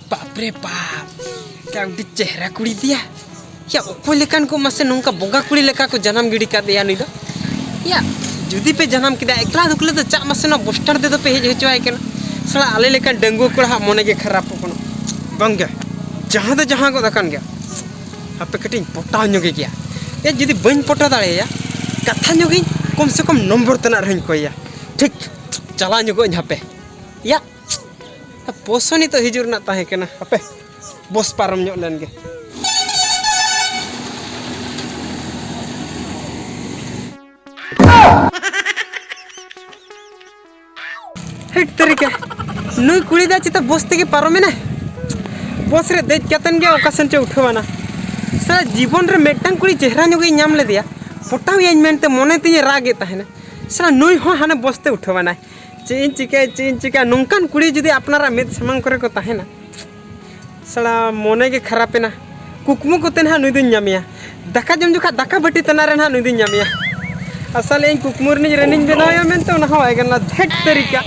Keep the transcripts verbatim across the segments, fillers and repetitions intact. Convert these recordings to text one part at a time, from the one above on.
ᱵᱟᱯ ᱨᱮ ᱵᱟᱯ, ᱠᱟ ᱟᱹᱰᱤ ᱪᱮᱦᱨᱟ ᱠᱩᱲᱤ ᱫᱤᱭᱟ᱾ ᱭᱟ, ᱚᱠᱚᱭ ᱞᱮᱠᱟᱱ ᱠᱚ ᱢᱟᱥᱮ ᱱᱚᱝᱠᱟ ᱵᱚᱸᱜᱟ ᱠᱩᱲᱤ ᱞᱮᱠᱟ ᱠᱚ ᱡᱟᱱᱟᱢ ᱜᱤᱰᱤ ᱠᱟᱫᱮᱭᱟ ᱱᱩᱭ ᱫᱚ? ᱭᱟ, ᱡᱩᱫᱤ ᱯᱮ ᱡᱟᱱᱟᱢ ᱠᱮᱫᱟ ᱮᱠᱞᱟ ᱫᱩᱠᱞᱟᱹ ᱫᱚ ᱪᱟᱜ ᱢᱟᱥᱮ ᱱᱚᱣᱟ ᱵᱚᱥᱴᱟᱨ ᱛᱮᱫᱚ ᱯᱮ ᱦᱮᱡ ᱦᱚᱪᱚᱣᱟᱭ ᱠᱟᱱᱟ᱾ ᱥᱟᱞᱟ ᱟᱞᱮ ᱞᱮᱠᱟᱱ ᱰᱟᱺᱜᱩᱣᱟᱹ ᱠᱚᱲᱟ ᱦᱟᱜ ᱢᱚᱱᱮ ᱜᱮ ᱠᱷᱟᱨᱟᱯᱚᱜ ᱠᱟᱱᱟ᱾ ᱵᱟᱝᱜᱮ, ᱡᱟᱦᱟᱸ ᱫᱚ ᱡᱟᱦᱟᱸ ᱜᱚᱫ ᱟᱠᱟᱱ ᱜᱮᱭᱟ᱾ ᱦᱟᱯᱮ ᱠᱟᱹᱴᱤᱡ ᱤᱧ ᱯᱚᱴᱟᱣ ᱧᱚᱜᱮ ᱜᱮᱭᱟ᱾ ᱭᱟ, ᱡᱩᱫᱤ ᱵᱟᱹᱧ ᱯᱚᱴᱟᱣ ᱫᱟᱲᱮᱭᱟᱭᱟ, ᱠᱟᱛᱷᱟ ᱧᱚᱜᱤᱧ ᱠᱚᱢ ᱥᱮ ᱠᱚᱢ ᱱᱚᱢᱵᱚᱨ ᱛᱮᱱᱟᱜ ᱨᱮᱦᱚᱸᱧ ᱠᱚᱭᱟ᱾ ᱴᱷᱤᱠ, ᱪᱟᱞᱟᱣ ᱧᱚᱜᱚᱜ ᱟᱹᱧ ᱦᱟᱯᱮ᱾ ᱭᱟ, ᱵᱚᱥ ᱦᱚᱸ ᱱᱤᱛᱚᱜ ᱦᱤᱡᱩᱜ ᱨᱮᱱᱟᱜ ᱛᱟᱦᱮᱸ ᱠᱟᱱᱟ᱾ ᱦᱟᱯᱮ, ᱵᱚᱥ ᱯᱟᱨᱚᱢ ᱧᱚᱜ ᱞᱮᱱ ᱜᱮ᱾ ᱦᱮᱴ ᱛᱮᱨᱤᱠᱟ, ᱱᱩᱭ ᱠᱩᱲᱤ ᱫᱚ ᱪᱮᱛᱟ ᱵᱚᱥ ᱛᱮᱜᱮ ᱯᱟᱨᱚᱢᱮᱱᱟᱭ᱾ ᱵᱚᱥ ᱨᱮ ᱫᱮᱡ ᱠᱟᱛᱮᱱ ᱜᱮ ᱚᱠᱟ ᱥᱮᱱ ᱪᱚ ᱩᱴᱷᱟᱹᱣᱟᱱᱟ᱾ ᱥᱟᱞᱟ ᱡᱤᱵᱚᱱ ᱨᱮ ᱢᱤᱫᱴᱟᱝ ᱠᱩᱲᱤ ᱪᱮᱦᱨᱟ ᱧᱚᱜ ᱤᱧ ᱧᱟᱢ ᱞᱮᱫᱮᱭᱟ, ᱯᱚᱴᱟᱣ ᱮᱭᱟᱹᱧ ᱢᱮᱱᱛᱮ ᱢᱚᱱᱮ ᱛᱤᱧᱮ ᱨᱟᱜ ᱮᱫ ᱛᱟᱦᱮᱱᱟ᱾ ᱥᱟᱞᱟ ᱱᱩᱭ ᱦᱚᱸ ᱦᱟᱱᱮ ᱵᱚᱥ ᱛᱮ ᱩᱴᱷᱟᱹᱣᱟᱱᱟᱭ᱾ ᱪᱮᱫ ᱤᱧ ᱪᱤᱠᱟᱹᱭᱟ, ᱪᱮᱫ ᱤᱧ ᱪᱤᱠᱟᱹᱭᱟ? ᱱᱚᱝᱠᱟᱱ ᱠᱩᱲᱤ ᱡᱩᱫᱤ ᱟᱯᱱᱟᱨᱟᱜ ᱢᱮᱫ ᱥᱟᱢᱟᱝ ᱠᱚᱨᱮ ᱠᱚ ᱛᱟᱦᱮᱱᱟ, ᱥᱟᱞᱟ ᱢᱚᱱᱮ ᱜᱮ ᱠᱷᱟᱨᱟᱯ ᱮᱱᱟ᱾ ᱠᱩᱠᱢᱩ ᱠᱚᱛᱮ ᱱᱟᱦᱟᱜ ᱱᱩᱭ ᱫᱚᱧ ᱧᱟᱢᱮᱭᱟ᱾ ᱫᱟᱠᱟ ᱡᱚᱢ ᱡᱚᱠᱷᱟᱜ ᱫᱟᱠᱟ ᱵᱟᱹᱴᱤ ᱛᱟᱱᱟ ᱨᱮ ᱱᱟᱦᱟᱜ ᱱᱩᱭ ᱫᱚᱧ ᱧᱟᱢᱮᱭᱟ᱾ ᱟᱥᱟ ᱞᱮ ᱤᱧ ᱠᱩᱠᱢᱩ ᱨᱤᱱᱤᱡ ᱨᱟᱹᱱᱤᱧ ᱵᱮᱱᱟᱣᱮᱭᱟ ᱢᱮᱱᱛᱮ, ᱚᱱᱟ ᱦᱚᱸ ᱵᱟᱭ ᱜᱟᱱ ᱞᱮᱱᱟ᱾ ᱫᱷᱮᱴ ᱛᱟᱹᱨᱤᱠᱟ᱾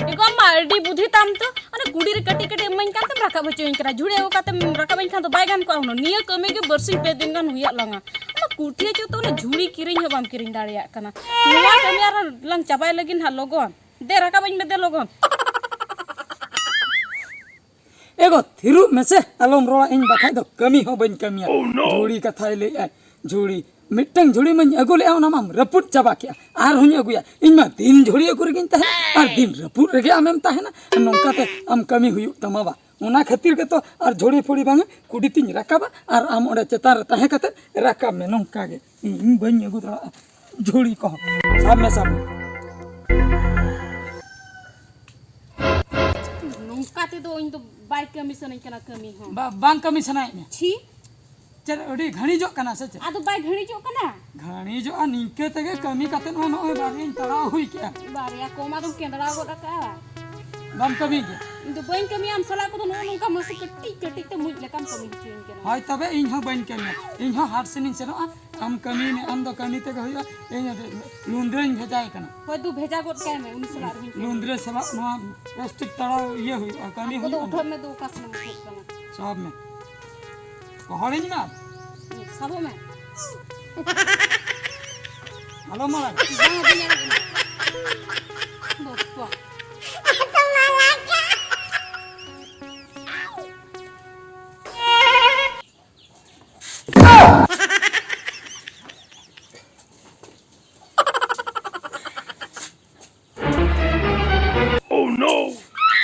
ᱮ ᱜᱚ ᱢᱟ, ᱟᱹᱰᱤ ᱵᱩᱫᱷᱤ ᱛᱟᱢ ᱛᱚ᱾ ᱚᱱᱟ ᱠᱩᱰᱤ ᱨᱮ ᱠᱟᱹᱴᱤᱡ ᱠᱟᱹᱴᱤᱡ ᱤᱢᱟᱹᱧ ᱠᱟᱱ ᱛᱮᱢ ᱨᱟᱠᱟᱵ ᱦᱚᱪᱚᱧ ᱠᱟᱱᱟ᱾ ᱡᱷᱩᱲᱤ ᱟᱹᱜᱩ ᱠᱟᱛᱮᱢ ᱨᱟᱠᱟᱵ ᱟᱹᱧ ᱠᱷᱟᱱ ᱫᱚ ᱵᱟᱭ ᱜᱟᱱ ᱠᱚᱜᱼᱟ ᱦᱩᱱᱟᱹᱝ? ᱱᱤᱭᱟᱹ ᱠᱟᱹᱢᱤ ᱜᱮ ᱵᱟᱨᱥᱤᱧ ᱯᱮ ᱫᱤᱱ ᱜᱟᱱ ᱦᱩᱭᱩᱜ ᱞᱟᱝᱟ᱾ ᱚᱱᱟ ᱠᱩᱴᱷᱤ ᱪᱚ ᱛᱚ ᱚᱱᱟ ᱡᱷᱩᱲᱤ ᱠᱤᱨᱤᱧ ᱦᱚᱸ ᱵᱟᱢ ᱠᱤᱨᱤᱧ ᱫᱟᱲᱮᱭᱟᱜ ᱠᱟᱱᱟ᱾ ᱱᱚᱣᱟ ᱠᱟᱹᱢᱤ ᱟᱨ ᱞᱟᱝ ᱪᱟᱵᱟᱭ ᱞᱟᱹᱜᱤᱫ ᱦᱟᱸᱜ ᱞᱚᱜᱚᱱ᱾ ᱫᱮ, ᱨᱟᱠᱟᱵ ᱟᱹᱧ ᱢᱮ ᱫᱮ ᱞᱚᱜᱚᱱ᱾ ᱮ ᱜᱚ, ᱛᱷᱤᱨᱚᱜ ᱢᱮᱥᱮ, ᱟᱞᱚᱢ ᱨᱚᱲᱟ, ᱤᱧ ᱵᱟᱠᱷᱟᱡ ᱫᱚ ᱠᱟᱹᱢᱤ ᱦᱚᱸ ᱵᱟᱹᱧ ᱠᱟᱹᱢᱤᱭᱟ᱾ ᱡᱷᱩᱲᱤ ᱠᱟᱛᱷᱟᱭ ᱞᱟᱹᱭᱮᱫᱼᱟᱭ, ᱡᱷᱩᱲᱤ᱾ ᱢᱤᱫᱴᱟᱝ ᱡᱷᱩᱲᱤ ᱢᱟᱧ ᱟᱹᱜᱩ ᱞᱮᱜᱼᱟ, ᱚᱱᱟ ᱢᱟᱢ ᱨᱟᱹᱯᱩᱫ ᱪᱟᱵᱟ ᱠᱮᱜᱼᱟ᱾ ᱟᱨᱦᱚᱸᱧ ᱟᱹᱜᱩᱭᱟ, ᱤᱧ ᱢᱟ ᱫᱤᱱ ᱡᱷᱩᱲᱤ ᱟᱹᱜᱩ ᱨᱮᱜᱮᱧ ᱛᱟᱦᱮᱱᱟ, ᱟᱨ ᱫᱤᱱ ᱨᱟᱹᱯᱩᱫ ᱨᱮᱜᱮ ᱟᱢᱮᱢ ᱛᱟᱦᱮᱱᱟ᱾ ᱱᱚᱝᱠᱟᱛᱮ ᱟᱢ ᱠᱟᱹᱢᱤ ᱦᱩᱭᱩᱜ ᱛᱟᱢᱟ ᱵᱟ? ᱚᱱᱟ ᱠᱷᱟᱹᱛᱤᱨ ᱜᱮᱛᱚ ᱟᱨ ᱡᱷᱩᱲᱤ ᱯᱷᱩᱲᱤ ᱵᱟᱝᱟ, ᱠᱩᱰᱤ ᱛᱤᱧ ᱨᱟᱠᱟᱵᱟ, ᱟᱨ ᱟᱢ ᱚᱸᱰᱮ ᱪᱮᱛᱟᱱ ᱨᱮ ᱛᱟᱦᱮᱸ ᱠᱟᱛᱮ ᱨᱟᱠᱟᱵ ᱢᱮ᱾ ᱱᱚᱝᱠᱟ ᱜᱮ ᱤᱧ ᱵᱟᱹᱧ ᱟᱹᱜᱩ ᱫᱟᱲᱮᱭᱟᱜᱼᱟ ᱡᱷᱩᱲᱤ ᱠᱚᱦᱚᱸ᱾ ᱥᱟᱵ ᱢᱮ, ᱥᱟᱵ ᱢᱮ᱾ ᱱᱚᱝᱠᱟ ᱛᱮᱫᱚ ᱤᱧ ᱫᱚ ᱵᱟᱭ ᱠᱟᱹᱢᱤ ᱥᱟᱱᱟᱧ ᱠᱟᱱᱟ, ᱠᱟᱹᱢᱤ ᱦᱚᱸ᱾ ᱵᱟ-, ᱵᱟᱝ ᱠᱟᱹᱢᱤ ᱥᱟᱱᱟᱭᱮᱫ ᱢᱮᱭᱟ? ᱪᱷᱤ᱾ ᱪᱮᱫ ᱟᱹᱰᱤ ᱜᱷᱟᱹᱲᱤᱡᱚᱜ ᱠᱟᱱᱟ ᱥᱮ ᱪᱮᱫ? ᱟᱫᱚ ᱵᱟᱭ ᱜᱷᱟᱹᱲᱤᱡᱚᱜ ᱠᱟᱱᱟ? ᱜᱷᱟᱹᱲᱤᱡᱚᱜᱼᱟ, ᱱᱤᱝᱠᱟᱹ ᱛᱮᱜᱮ ᱠᱟᱹᱢᱤ ᱠᱟᱛᱮ ᱦᱚᱸ ᱱᱚᱜᱼᱚᱭ ᱵᱟᱨᱭᱟᱧ ᱛᱟᱲᱟᱣ ᱦᱩᱭ ᱠᱮᱜᱼᱟ᱾ ᱵᱟᱨᱭᱟ ᱠᱚᱢ ᱟᱫᱚᱢ ᱠᱮᱸᱫᱽᱲᱟᱣ ᱜᱚᱫ ᱟᱠᱟᱜᱼᱟ᱾ ᱵᱟᱢ ᱠᱟᱹᱢᱤ ᱜᱮᱭᱟ? ᱤᱧ ᱫᱚ ᱵᱟᱹᱧ ᱠᱟᱹᱢᱤᱭᱟ ᱟᱢ ᱥᱟᱞᱟᱜ ᱠᱚᱫᱚ᱾ ᱱᱚᱜᱼᱚ ᱱᱚᱝᱠᱟ ᱢᱟᱥᱮ ᱠᱟᱹᱴᱤᱡ ᱠᱟᱹᱴᱤᱡ ᱛᱮ ᱢᱩᱡ ᱞᱮᱠᱟᱢ ᱠᱟᱹᱢᱤ ᱦᱚᱪᱚᱧ ᱠᱟᱱᱟ᱾ ᱦᱳᱭ, ᱛᱚᱵᱮ ᱤᱧ ᱦᱚᱸ ᱵᱟᱹᱧ ᱠᱟᱹᱢᱤᱭᱟ᱾ ᱤᱧ ᱦᱚᱸ ᱦᱟᱴ ᱥᱮᱱᱤᱧ ᱥᱮᱱᱚᱜᱼᱟ᱾ ᱟᱢ ᱠᱟᱹᱢᱤ ᱢᱮ, ᱟᱢ ᱫᱚ ᱠᱟᱹᱢᱤ ᱛᱮᱜᱮ ᱦᱩᱭᱩᱜᱼᱟ᱾ ᱤᱧ ᱞᱩᱸᱫᱽᱨᱟᱹᱧ ᱵᱷᱮᱡᱟᱭ ᱠᱟᱱᱟ᱾ ᱦᱳᱭ, ᱫᱩ ᱵᱷᱮᱡᱟ ᱜᱚᱫ ᱠᱟᱭ ᱢᱮ ᱩᱱᱤ ᱥᱟᱞᱟᱜ ᱨᱮᱦᱚᱸ᱾ ᱞᱩᱸᱫᱽᱨᱟᱹ ᱥᱟᱞᱟᱜ ᱱᱚᱣᱟ ᱯᱮᱥᱴᱤᱠ ᱛᱟᱲᱟᱣ ᱤᱭᱟᱹ ᱦᱩᱭᱩᱜᱼᱟ, ᱠᱟᱹᱢᱤ ᱟᱢ ᱠᱚᱫᱚ ᱦᱩᱭᱩᱜᱼᱟ᱾ ᱩᱴᱷᱟᱹᱜ ᱢᱮ, ᱫᱩ ᱚᱠᱟ ᱥᱮᱱ ᱮᱢ ᱩᱴᱷᱟᱹᱜ ᱠᱟᱱᱟ? ᱥᱟᱵ ᱢᱮ᱾ ᱜᱚᱦᱚᱲᱤᱧ ᱢᱮ᱾ ᱥᱟᱵᱚᱜ ᱢᱮ᱾ ᱟᱞᱚᱢ ᱟᱲᱟᱜᱟ᱾ ᱵᱟᱝ, ᱵᱟᱹᱧ ᱟᱲᱟᱜ ᱠᱟᱱᱟ᱾ ᱵᱟᱯᱟ᱾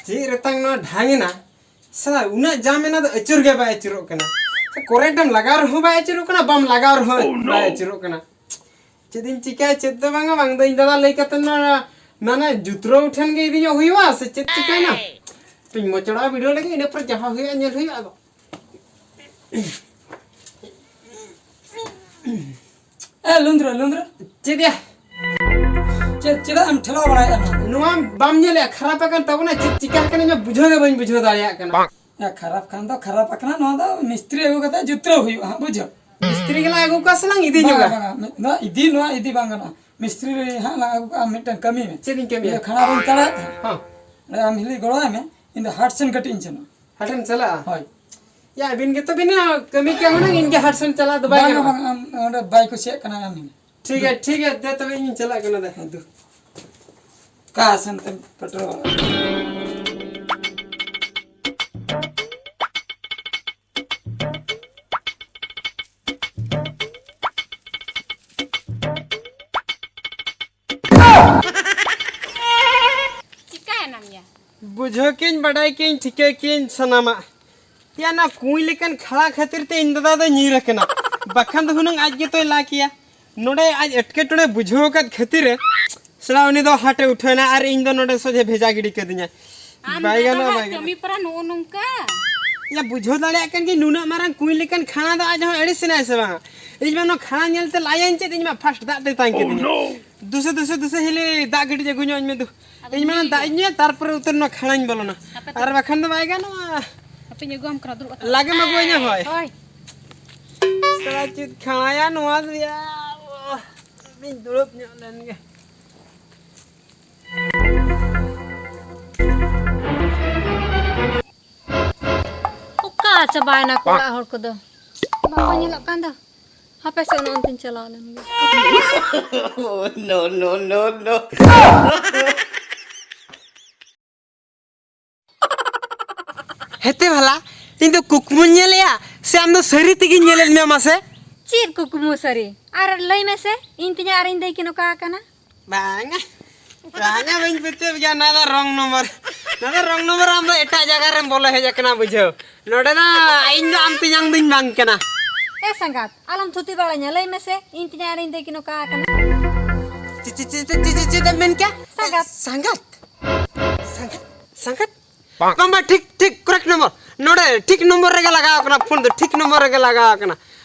ᱪᱮᱫ ᱨᱮᱛᱟᱝ ᱱᱚᱣᱟ ᱰᱷᱟᱝ ᱮᱱᱟ? ᱥᱟᱞᱟ ᱩᱱᱟᱹᱜ ᱡᱟᱢ ᱮᱱᱟ ᱫᱚ ᱟᱹᱪᱩᱨ ᱜᱮ ᱵᱟᱭ ᱟᱹᱪᱩᱨᱚᱜ ᱠᱟᱱᱟ᱾ ᱠᱟᱨᱮᱱᱴ ᱮᱢ ᱞᱟᱜᱟᱣ ᱨᱮᱦᱚᱸ ᱵᱟᱭ ᱟᱹᱪᱩᱨᱚᱜ ᱠᱟᱱᱟ, ᱵᱟᱢ ᱞᱟᱜᱟᱣ ᱨᱮᱦᱚᱸ ᱵᱟᱭ ᱟᱹᱪᱩᱨᱚᱜ ᱠᱟᱱᱟ᱾ ᱪᱮᱫ ᱤᱧ ᱪᱤᱠᱟᱹᱭᱟ, ᱪᱮᱫ ᱫᱚ ᱵᱟᱝᱟ, ᱵᱟᱝ ᱫᱚ ᱤᱧ ᱫᱟᱫᱟ ᱞᱟᱹᱭ ᱠᱟᱛᱮ ᱱᱚᱣᱟ ᱢᱟᱱᱮ ᱡᱩᱛᱨᱟᱹᱣ ᱴᱷᱮᱱ ᱜᱮ ᱤᱫᱤ ᱧᱚᱜ ᱦᱩᱭᱩᱜᱼᱟ ᱥᱮ ᱪᱮᱫ ᱪᱤᱠᱟᱹᱭᱮᱱᱟ? ᱛᱚᱧ ᱢᱚᱪᱲᱟ ᱵᱷᱤᱰᱤᱭᱳ ᱞᱮᱜᱮ, ᱤᱱᱟᱹ ᱯᱚᱨᱮ ᱡᱟᱦᱟᱸ ᱦᱩᱭᱩᱜᱼᱟ ᱧᱮᱞ ᱦᱩᱭᱩᱜᱼᱟ ᱟᱫᱚ᱾ ᱮ, ᱞᱩᱸᱫᱽᱨᱟᱹ, ᱞᱩᱸᱫᱽᱨᱟᱹ᱾ ᱪᱮᱫ ᱭᱟ? ᱪᱮᱫ, ᱪᱮᱫᱟᱜ ᱮᱢ ᱴᱷᱮᱞᱟᱣ ᱵᱟᱲᱟᱭᱮᱫᱼᱟ ᱱᱚᱣᱟ? ᱱᱚᱣᱟ ᱵᱟᱢ ᱧᱮᱞᱮᱫᱼᱟ? ᱠᱷᱟᱨᱟᱯ ᱟᱠᱟᱱ ᱛᱟᱵᱚᱱᱟ, ᱪᱮᱫ ᱪᱤᱠᱟᱹ ᱟᱠᱟᱱᱟ ᱤᱧ ᱢᱟ ᱵᱩᱡᱷᱟᱹᱣ ᱜᱮ ᱵᱟᱹᱧ ᱵᱩᱡᱷᱟᱹᱣ ᱫᱟᱲᱮᱭᱟᱜ ᱠᱟᱱᱟ᱾ ᱭᱟ, ᱠᱷᱟᱨᱟᱯ ᱠᱷᱟᱱ ᱫᱚ ᱠᱷᱟᱨᱟᱯ ᱟᱠᱟᱱᱟ, ᱱᱚᱣᱟ ᱫᱚ ᱢᱤᱥᱛᱨᱤ ᱟᱹᱜᱩ ᱠᱟᱛᱮ ᱡᱩᱛᱨᱟᱹᱣ ᱦᱩᱭᱩᱜᱼᱟ ᱦᱟᱸᱜ, ᱵᱩᱡᱷᱟᱹᱣ? ᱢᱤᱥᱛᱨᱤ ᱜᱮᱞᱟᱝ ᱟᱹᱜᱩ ᱠᱚᱣᱟ ᱥᱮ ᱞᱟᱝ ᱤᱫᱤ ᱵᱟᱝᱟ, ᱧᱚᱜᱟ? ᱵᱟᱝᱟ, ᱢᱤᱫ, ᱱᱚᱣᱟ ᱤᱫᱤ, ᱱᱚᱣᱟ ᱤᱫᱤ ᱵᱟᱝ ᱜᱟᱱᱚᱜᱼᱟ᱾ ᱢᱤᱥᱛᱨᱤ ᱨᱮ ᱦᱟᱸᱜ ᱞᱟᱝ ᱟᱹᱜᱩ ᱠᱚᱣᱟ, ᱟᱢ ᱢᱤᱫᱴᱟᱝ ᱠᱟᱹᱢᱤ ᱢᱮ᱾ ᱪᱮᱫ ᱤᱧ ᱠᱟᱹᱢᱤᱭᱟ? ᱤᱭᱟᱹ ᱠᱷᱟᱲᱟ ᱨᱩᱧ ᱛᱟᱲᱟᱭᱮᱫ ᱛᱟᱦᱮᱸᱫ᱾ ᱦᱚᱸ᱾ ᱚᱸᱰᱮ ᱟᱢ ᱦᱤᱞᱤ ᱜᱚᱲᱚᱣᱟᱭ ᱢᱮ, ᱤᱧ ᱫᱚ ᱦᱟᱴ ᱥᱮᱱ ᱠᱟᱹᱴᱤᱡ ᱤᱧ ᱥᱮᱱᱚᱜᱼᱟ᱾ ᱦᱟᱴᱮᱢ ᱪᱟᱞᱟᱜᱼᱟ? ᱦᱳᱭ᱾ ᱭᱟ, ᱟᱹᱵᱤᱱ ᱜᱮᱛᱚ ᱵᱤᱱ ᱠᱟᱹᱢᱤ ᱠᱟᱱᱟ ᱦᱩᱱᱟᱹᱝ, ᱤᱧ ᱜᱮ ᱦᱟᱴ ᱥᱮᱱ ᱪᱟᱞᱟᱜ ᱫᱚ ᱵᱟᱭ ᱵᱟᱝᱟ, ᱜᱟᱱᱚᱜᱼᱟ᱾ ᱵᱟᱝᱟ, ᱟᱢ ᱚᱸᱰᱮ ᱵᱟᱭ ᱠᱩᱥᱤᱭᱟᱜ ᱠᱟᱱᱟ, ᱟᱢ ᱦᱤᱞᱤ᱾ ᱴᱷᱤᱠ ᱜᱮᱭᱟ, ᱴᱷᱤᱠ ᱜᱮᱭᱟ, ᱫᱮ ᱛᱚᱵᱮ ᱤᱧᱤᱧ ᱪᱟᱞᱟᱜ ᱠᱟᱱᱟ ᱫᱮ᱾ ᱦᱮᱸ, ᱫᱩ᱾ ᱚᱠᱟ ᱥᱮᱱ ᱛᱮᱢ ᱯᱮᱴᱨᱳᱞ? ᱪᱤᱠᱟᱭᱮᱱᱟᱢ ᱭᱟ? ᱵᱩᱡᱷᱟᱹᱣ ᱠᱤᱭᱟᱹᱧ, ᱵᱟᱰᱟᱭ ᱠᱤᱭᱟᱹᱧ, ᱴᱷᱤᱠᱟᱹ ᱠᱤᱭᱟᱹᱧ ᱥᱟᱱᱟᱢᱟᱜ᱾ ᱭᱟ, ᱚᱱᱟ ᱠᱩᱸᱭ ᱞᱮᱠᱟᱱ ᱠᱷᱟᱲᱟ ᱠᱷᱟᱹᱛᱤᱨ ᱛᱮ ᱤᱧ ᱫᱟᱫᱟ ᱫᱚᱭ ᱧᱤᱨ ᱟᱠᱟᱱᱟ, ᱵᱟᱠᱷᱟᱱ ᱫᱚ ᱦᱩᱱᱟᱹᱝ ᱟᱡ ᱜᱮᱛᱚᱭ ᱞᱟ ᱠᱮᱭᱟ᱾ ᱱᱚᱰᱮ ᱟᱡ ᱮᱴᱠᱮᱴᱚᱬᱮ ᱵᱩᱡᱷᱟᱹᱣ ᱟᱠᱟᱫ ᱠᱷᱟᱹᱛᱤᱨ ᱮ, ᱥᱟᱞᱟ ᱩᱱᱤ ᱫᱚ ᱦᱟᱴᱮ ᱩᱴᱷᱟᱹᱣ ᱮᱱᱟ ᱟᱨ ᱤᱧ ᱫᱚ ᱱᱚᱰᱮ ᱥᱚᱡᱷᱮ ᱵᱷᱮᱡᱟ ᱜᱤᱰᱤ ᱠᱟᱹᱫᱤᱧᱟ᱾ ᱟᱢ ᱵᱟᱭ ᱫᱚ ᱜᱟᱱᱚᱜᱼᱟ, ᱱᱟᱦᱟᱜ ᱵᱟᱭ ᱜᱟᱱᱚᱜᱼᱟ᱾ ᱠᱟᱹᱢᱤ ᱯᱟᱨᱟ ᱱᱚᱜᱼᱚ ᱱᱚᱝᱠᱟ᱾ ᱭᱟ, ᱵᱩᱡᱷᱟᱹᱣ ᱫᱟᱲᱮᱭᱟᱜ ᱠᱟᱱ ᱜᱤᱭᱟᱹᱧ, ᱱᱩᱱᱟᱹᱜ ᱢᱟᱨᱟᱝ ᱠᱩᱸᱭ ᱞᱮᱠᱟᱱ ᱠᱷᱟᱲᱟ ᱫᱚ ᱟᱡ ᱦᱚᱸ ᱟᱹᱲᱤᱥ ᱮᱱᱟᱭ ᱥᱮ ᱵᱟᱝ? ᱤᱧ ᱢᱟ ᱱᱚᱣᱟ ᱠᱷᱟᱲᱟ ᱧᱮᱞ ᱛᱮ ᱞᱟᱭᱟᱧ ᱪᱮᱫ, ᱤᱧ ᱢᱟ ᱯᱷᱟᱥᱴ ᱫᱟᱜ ᱛᱮᱛᱟᱝ ᱠᱤᱫᱤᱧᱟ᱾ ᱫᱩᱥᱮ, ᱫᱩᱥᱮ, ᱫᱩᱥᱮ, ᱦᱤᱞᱤ, ᱫᱟᱜ ᱠᱟᱹᱴᱤᱡ ᱟᱹᱜᱩ ᱧᱚᱜ ᱟᱹᱧ ᱢᱮ ᱫᱩ᱾ ᱟᱫᱚ ᱤᱧ ᱢᱮᱱᱟ ᱧᱩᱭ ᱫᱟᱜ ᱜᱮ᱾ ᱤᱧ ᱧᱩᱭᱟ, ᱛᱟᱨᱯᱚᱨᱮ ᱩᱛᱟᱹᱨ ᱱᱚᱣᱟ ᱠᱷᱟᱲᱟᱧ ᱵᱚᱞᱚᱱᱟ᱾ ᱦᱟᱯᱮ ᱛᱚ᱾ ᱟᱨ ᱵᱟᱠᱷᱟᱱ ᱫᱚ ᱵᱟᱭ ᱜᱟᱱᱚᱜᱼᱟ᱾ ᱦᱟᱯᱮᱧ ᱟᱹᱜᱩᱣᱟᱢ ᱠᱟᱱᱟ, ᱫᱩᱲᱩᱵ ᱟᱠᱟᱱᱟ᱾ ᱞᱟᱜᱮᱢ ᱟᱹᱜᱩᱣᱟᱹᱧᱟ, ᱦᱳᱭ᱾ ᱦᱳᱭ᱾ ᱥᱟᱞᱟ ᱪᱮᱫ ᱠᱷᱟᱲᱟᱭᱟ ᱱᱚᱣᱟ ᱫᱚᱭᱟ᱾ ᱤᱧ ᱫᱩᱲᱩᱵ ᱧᱚᱜ ᱞᱮᱱ ᱜᱮ᱾ ᱚᱠᱟ ᱪᱟᱵᱟᱭᱮᱱᱟ ᱠᱚ ᱚᱲᱟᱜ ᱦᱚᱲ ᱠᱚᱫᱚ? ᱵᱟᱠᱚ ᱧᱮᱞᱚᱜ ᱠᱟᱱ ᱫᱚ᱾ ᱦᱟᱯᱮ ᱥᱮ, ᱚᱱᱮ ᱚᱱᱛᱮᱧ ᱪᱟᱞᱟᱣ ᱞᱮᱱ ᱜᱮ᱾ No, no, no, no. ᱦᱮᱛᱮ ᱵᱷᱟᱞᱟ, ᱤᱧ ᱫᱚ ᱠᱩᱠᱢᱩᱧ ᱧᱮᱞᱮᱜᱼᱟ ᱥᱮ ᱟᱢ ᱫᱚ ᱥᱟᱹᱨᱤ ᱛᱮᱜᱮᱧ ᱧᱮᱞᱮᱫ ᱢᱮᱭᱟ ᱢᱟᱥᱮ? ᱪᱮᱫ ᱠᱩᱠᱢᱩ ᱥᱟᱹᱨᱤ? ᱟᱨ ᱞᱟᱹᱭ ᱢᱮᱥᱮ, ᱤᱧ ᱛᱤᱧᱟ ᱟᱨ ᱤᱧ ᱫᱟᱹᱭ ᱠᱤᱱ ᱚᱠᱟ ᱟᱠᱟᱱᱟ? ᱵᱟᱝᱟ, ᱵᱟᱝᱟ, ᱵᱟᱹᱧ ᱯᱟᱹᱛᱭᱟᱹᱣ ᱜᱮᱭᱟ, ᱱᱚᱣᱟ ᱫᱚ wrong number᱾ ᱱᱚᱣᱟ ᱫᱚ wrong number, ᱟᱢ ᱫᱚ ᱮᱴᱟᱜ ᱡᱟᱭᱜᱟ ᱨᱮᱢ ᱵᱚᱞᱚ ᱦᱮᱡ ᱟᱠᱟᱱᱟ, ᱵᱩᱡᱷᱟᱹᱣ᱾ ᱱᱚᱰᱮ ᱫᱚ ᱤᱧ ᱫᱚ ᱟᱢ ᱛᱮᱧᱟᱝ ᱫᱩᱧ ᱵᱟᱝ ᱠᱟᱱᱟ᱾ ᱮ ᱥᱟᱸᱜᱟᱛ, ᱟᱞᱚᱢ ᱛᱷᱩᱛᱤ ᱵᱟᱲᱟᱧᱟ, ᱞᱟᱹᱭ ᱢᱮᱥᱮ, ᱤᱧ ᱛᱤᱧᱟ ᱟᱨ ᱤᱧ ᱫᱟᱹᱭ ᱠᱤᱱ ᱚᱠᱟ ᱟᱠᱟᱱᱟ? ᱪᱮ-, ᱪᱮ-, ᱪᱮᱫ ᱮᱢ ᱢᱮᱱ ᱠᱮᱭᱟ? ᱥᱟᱸᱜᱟᱛ᱾ ᱥᱟᱸᱜᱟᱛ? ᱥᱟᱸᱜᱟᱛ? ᱥᱟᱸᱜᱟᱛ? ᱵᱟᱝ, ᱵᱟᱝ, ᱴᱷᱤᱠ, ᱴᱷᱤᱠ, correct number᱾ ᱱᱚᱰᱮ ᱴᱷᱤᱠ number ᱨᱮᱜᱮ ᱞᱟᱜᱟᱣ ᱠᱟᱱᱟ, ᱯᱷᱳᱱ ᱫᱚ ᱴᱷᱤᱠ number ᱨᱮᱜᱮ ᱞᱟᱜᱟᱣ ᱠᱟᱱᱟ᱾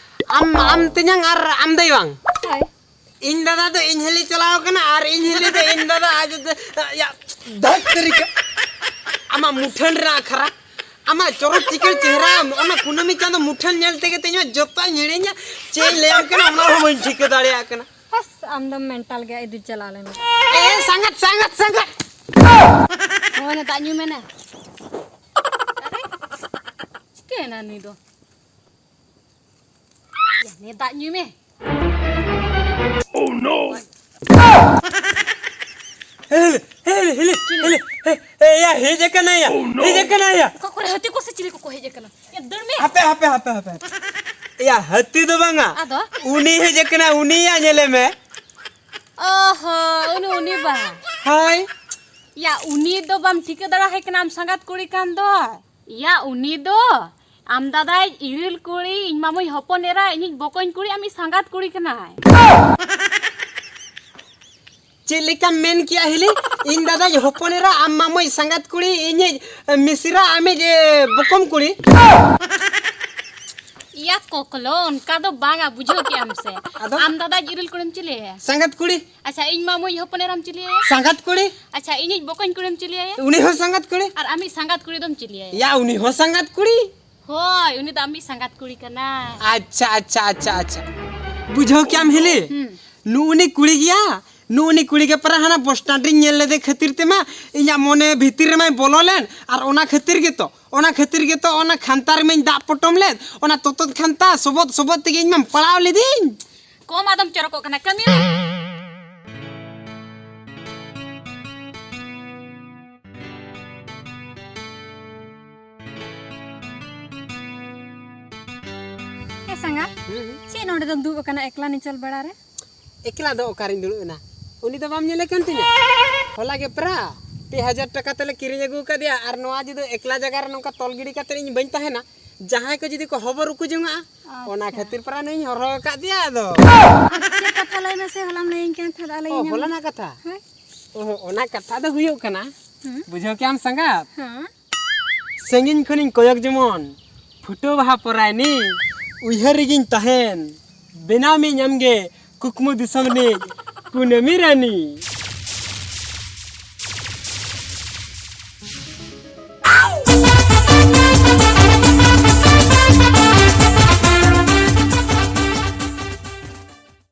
ᱟᱢ, ᱟᱢ ᱛᱮᱧᱟᱝ ᱟᱨ ᱟᱢ ᱫᱟᱹᱭ ᱵᱟᱝ? ᱦᱳᱭ᱾ ᱤᱧ ᱫᱟᱫᱟ ᱫᱚ ᱤᱧ ᱦᱤᱞᱤ ᱪᱟᱞᱟᱣ ᱠᱟᱱᱟ ᱟᱨ ᱤᱧ ᱦᱤᱞᱤ ᱫᱚ ᱤᱧ ᱫᱟᱫᱟ ᱟᱡ ᱫᱚ, ᱭᱟ, ᱫᱷᱟᱹᱴ ᱛᱟᱹᱨᱤᱠᱟ᱾ ᱟᱢᱟᱜ ᱢᱩᱴᱷᱟᱹᱱ ᱨᱮᱱᱟᱜ ᱟᱠᱷᱲᱟ, ᱟᱢᱟᱜ ᱪᱚᱨᱚᱠ ᱪᱤᱠᱟᱹᱲ ᱪᱮᱦᱨᱟ, ᱚᱱᱟ ᱠᱩᱱᱟᱹᱢᱤ ᱪᱟᱸᱫᱚ ᱢᱩᱴᱷᱟᱹᱱ ᱧᱮᱞ ᱛᱮᱜᱮ ᱛᱮᱧ ᱡᱚᱛᱚᱧ ᱦᱤᱲᱤᱧᱟ᱾ ᱪᱮᱫ ᱤᱧ ᱞᱟᱹᱭᱟᱢ ᱠᱟᱱᱟ, ᱚᱱᱟ ᱦᱚᱸ ᱵᱟᱹᱧ ᱴᱷᱤᱠᱟᱹ ᱫᱟᱲᱮᱭᱟᱜ ᱠᱟᱱᱟ᱾ ᱦᱟᱥ, ᱟᱢ ᱫᱚᱢ mental ᱜᱮᱭᱟ, ᱤᱫᱤ ᱪᱟᱞᱟᱣ ᱞᱮᱱ ᱜᱮ᱾ ᱮ, ᱥᱟᱸᱜᱟᱛ, ᱥᱟᱸᱜᱟᱛ, ᱥᱟᱸᱜᱟᱛ᱾ ᱦᱳᱭ, ᱱᱮ ᱫᱟᱜ ᱧᱩ ᱢᱮ ᱱᱮ᱾ ᱟᱨᱮ, ᱪᱤᱠᱟᱹᱭᱮᱱᱟ ᱱᱩᱭ ᱫᱚ? ᱭᱟ, ᱱᱮ ᱫᱟᱜ ᱧᱩᱭ ᱢᱮ᱾ Oh no! ᱦᱮᱞᱮ, ᱦᱮᱞᱮ, ᱦᱮᱞᱮ, ᱦᱮᱞᱮ, ᱦᱮ, ᱦᱮ, ᱭᱟ, ᱦᱮᱡ ᱟᱠᱟᱱᱟᱭᱟ, Oh no! ᱦᱮᱡ ᱟᱠᱟᱱᱟᱭᱟ᱾ ᱚᱠᱟ ᱠᱚᱨᱮ ᱦᱟᱹᱛᱤ ᱠᱚ ᱥᱮ ᱪᱤᱞᱤ ᱠᱚᱠᱚ ᱦᱮᱡ ᱟᱠᱟᱱᱟ? ᱭᱟ, ᱫᱟᱹᱲ ᱢᱮ᱾ ᱦᱟᱯᱮ, ᱦᱟᱯᱮ, ᱦᱟᱯᱮ, ᱦᱟᱯᱮ᱾ ᱭᱟ, ᱦᱟᱹᱛᱤ ᱫᱚ ᱵᱟᱝᱟ᱾ ᱟᱫᱚ? ᱩᱱᱤ ᱦᱮᱡ ᱟᱠᱟᱱᱟ, ᱩᱱᱤᱭᱟ ᱧᱮᱞᱮ ᱢᱮ᱾ ᱚᱦᱚ, ᱩᱱᱤ, ᱩᱱᱤ ᱵᱟ᱾ ᱦᱳᱭ᱾ ᱭᱟ, ᱩᱱᱤ ᱫᱚ ᱵᱟᱢ ᱴᱷᱤᱠᱟᱹ ᱫᱟᱲᱮ ᱟᱭ ᱠᱟᱱᱟ, ᱟᱢ ᱥᱟᱸᱜᱟᱛ ᱠᱩᱲᱤ ᱠᱟᱱ ᱫᱚ᱾ ᱭᱟ, ᱩᱱᱤ ᱫᱚ ᱟᱢ ᱫᱟᱫᱟᱭ ᱤᱨᱤᱞ ᱠᱩᱲᱤ, ᱤᱧ ᱢᱟᱢᱩᱭ ᱦᱚᱯᱚᱱ ᱮᱨᱟ, ᱤᱧᱤᱡ ᱵᱚᱠᱚᱧ ᱠᱩᱲᱤ, ᱟᱢᱤᱡ ᱥᱟᱸᱜᱟᱛ ᱠᱩᱲᱤ ᱠᱟᱱᱟᱭ᱾ ᱪᱮᱫ ᱞᱮᱠᱟᱢ ᱢᱮᱱ ᱠᱮᱜᱼᱟ ᱦᱤᱞᱤ? ᱤᱧ ᱫᱟᱫᱟᱭ ᱦᱚᱯᱚᱱ ᱮᱨᱟ, ᱟᱢ ᱢᱟᱢᱩᱭ ᱥᱟᱸᱜᱟᱛ ᱠᱩᱲᱤ, ᱤᱧᱤᱡ, ᱮ, ᱢᱤᱥᱨᱟ, ᱟᱢᱤᱡ, ᱮ, ᱵᱚᱠᱚᱢ ᱠᱩᱲᱤ᱾ ᱭᱟ ᱠᱚᱠᱞᱚ, ᱚᱱᱠᱟ ᱫᱚ ᱵᱟᱝᱟ, ᱵᱩᱡᱷᱟᱹᱣ ᱠᱮᱜᱼᱟᱢ ᱥᱮ? ᱟᱫᱚ? ᱟᱢ ᱫᱟᱫᱟ ᱤᱨᱤᱞ ᱠᱩᱲᱤᱢ ᱪᱤᱞᱤᱭᱟᱭᱟ? ᱥᱟᱸᱜᱟᱛ ᱠᱩᱲᱤ᱾ ᱟᱪᱪᱷᱟ, ᱤᱧ ᱢᱟᱢᱩᱭ ᱦᱚᱯᱚᱱ ᱮᱨᱟᱢ ᱪᱤᱞᱤᱭᱟᱭᱟ? ᱥᱟᱸᱜᱟᱛ ᱠᱩᱲᱤ᱾ ᱟᱪᱪᱷᱟ, ᱤᱧᱤᱡ ᱵᱚᱠᱚᱧ ᱠᱩᱲᱤᱢ ᱪᱤᱞᱤᱭᱟᱭᱟ? ᱩᱱᱤ ᱦᱚᱸ ᱥᱟᱸᱜᱟᱛ ᱠᱩᱲᱤ᱾ ᱟᱨ ᱟᱢᱤᱡ ᱥᱟᱸᱜᱟᱛ ᱠᱩᱲᱤ ᱫᱚᱢ ᱪᱤᱞᱤᱭᱟᱭᱟ? ᱭᱟ, ᱩᱱᱤ ᱦᱚᱸ ᱥᱟᱸᱜᱟᱛ ᱠᱩᱲᱤ᱾ ᱦᱳᱭ, ᱩᱱᱤ ᱫᱚ ᱟᱢᱤᱡ ᱥᱟᱸᱜᱟᱛ ᱠᱩᱲᱤ ᱠᱟᱱᱟᱭ᱾ ᱟᱪᱪᱷᱟ, ᱟᱪᱪᱷᱟ, ᱟᱪᱪᱷᱟ, ᱟᱪᱪᱷᱟ᱾ ᱵᱩᱡᱷᱟᱹᱣ ᱠᱮᱜᱼᱟᱢ ᱦᱤᱞᱤ? ᱦᱩᱸ᱾ ᱱᱩᱜᱼᱩ ᱱᱤ ᱠᱩᱲᱤ ᱜᱮᱭᱟ, ᱱᱩᱜᱼᱩ ᱱᱤ ᱠᱩᱲᱤ ᱜᱮ ᱯᱟᱨᱟ ᱦᱟᱱᱟ ᱵᱚᱥ ᱥᱴᱮᱱᱰ ᱨᱤᱧ ᱧᱮᱞ ᱞᱮᱫᱮ ᱠᱷᱟᱹᱛᱤᱨ ᱛᱮᱢᱟ ᱤᱧᱟᱜ ᱢᱚᱱᱮ ᱵᱷᱤᱛᱤᱨ ᱨᱮᱢᱟᱭ ᱵᱚᱞᱚ ᱞᱮᱱ, ᱟᱨ ᱚᱱᱟ ᱠᱷᱟᱹᱛᱤᱨ ᱜᱮᱛᱚ, ᱚᱱᱟ ᱠᱷᱟᱹᱛᱤᱨ ᱜᱮᱛᱚ ᱚᱱᱟ ᱠᱷᱟᱱᱛᱟ ᱨᱮᱢᱟᱧ ᱫᱟᱜ ᱯᱚᱴᱚᱢ ᱞᱮᱫ, ᱚᱱᱟ ᱛᱚᱛᱚᱫ ᱠᱷᱟᱱᱛᱟ ᱥᱚᱵᱚᱫ ᱥᱚᱵᱚᱫ ᱛᱮᱜᱮ ᱤᱧ ᱢᱟᱢ ᱯᱟᱲᱟᱣ ᱞᱤᱫᱤᱧ᱾ ᱠᱚᱢ ᱟᱫᱚᱢ ᱪᱚᱨᱚᱠᱚᱜ ᱠᱟᱱᱟ, ᱠᱟᱹᱢᱤ ᱨᱮ᱾ ᱮ ᱥᱟᱸᱜᱟ, ᱦᱩᱸ, ᱦᱩᱸ᱾ ᱪᱮᱫ ᱱᱚᱰᱮ ᱫᱚᱢ ᱫᱩᱲᱩᱵ ᱟᱠᱟᱱᱟ ᱮᱠᱞᱟ ᱱᱤᱪᱚᱞ ᱵᱮᱲᱟ ᱨᱮ? ᱮᱠᱞᱟ ᱫᱚ ᱚᱠᱟᱨᱤᱧ ᱫᱩᱲᱩᱵ ᱮᱱᱟ? ᱩᱱᱤ ᱫᱚ ᱵᱟᱢ ᱧᱮᱞᱮ ᱠᱟᱱ ᱛᱤᱧᱟ? ᱦᱚᱞᱟ ᱜᱮ ᱯᱨᱟ ᱯᱮ ᱦᱟᱡᱟᱨ ᱴᱟᱠᱟ ᱛᱮᱞᱮ ᱠᱤᱨᱤᱧ ᱟᱹᱜᱩ ᱟᱠᱟᱫᱮᱭᱟ, ᱟᱨ ᱱᱚᱣᱟ ᱡᱩᱫᱤ ᱮᱠᱞᱟ ᱡᱟᱭᱜᱟ ᱨᱮ ᱱᱚᱝᱠᱟ ᱛᱚᱞ ᱜᱤᱰᱤ ᱠᱟᱛᱮ ᱤᱧ ᱵᱟᱹᱧ ᱛᱟᱦᱮᱱᱟ, ᱡᱟᱦᱟᱸᱭ ᱠᱚ ᱡᱩᱫᱤ ᱠᱚ ᱦᱚᱵᱚᱨ ᱩᱠᱩ ᱡᱚᱝᱟᱜᱼᱟ, ᱚᱱᱟ ᱟᱪᱪᱷᱟ᱾ ᱠᱷᱟᱹᱛᱤᱨ ᱯᱨᱟ ᱱᱩᱭᱤᱧ ᱦᱚᱨᱦᱚ ᱟᱠᱟᱫᱮᱭᱟ ᱟᱫᱚ᱾ ᱪᱮᱫ ᱠᱟᱛᱷᱟ ᱞᱟᱹᱭ ᱢᱮᱥᱮ, ᱦᱚᱞᱟᱢ ᱞᱟᱹᱭᱟᱹᱧ ᱠᱟᱱ ᱛᱟᱦᱮᱸᱫ, ᱟᱞᱮ ᱚ, ᱤᱧ ᱦᱚᱞᱟᱱᱟᱜ ᱠᱟᱛᱷᱟ? ᱦᱳᱭ᱾ ᱚ, ᱚᱱᱟ ᱠᱟᱛᱷᱟ ᱫᱚ ᱦᱩᱭᱩᱜ ᱠᱟᱱᱟ, ᱦᱩᱸ᱾ ᱵᱩᱡᱷᱟᱹᱣ ᱠᱮᱜᱼᱟᱢ ᱥᱟᱸᱜᱟᱛ? ᱦᱮᱸ᱾ ᱥᱟᱺᱜᱤᱧ ᱠᱷᱚᱱᱤᱧ ᱠᱚᱭᱚᱜ ᱡᱮᱢᱚᱱ ᱯᱷᱩᱴᱟᱹᱣ ᱵᱟᱦᱟ ᱯᱚᱨᱟᱭᱱᱤ, ᱩᱭᱦᱟᱹᱨ ᱨᱮᱜᱤᱧ ᱛᱟᱦᱮᱱ, ᱵᱮᱱᱟᱣ ᱢᱤᱧ ᱟᱢᱜᱮ ᱠᱩᱠᱢᱩ ᱫᱤᱥᱚᱢ ᱨᱤᱱᱤᱡ ᱠᱩᱱᱟᱹᱢᱤ ᱨᱟᱱᱤ᱾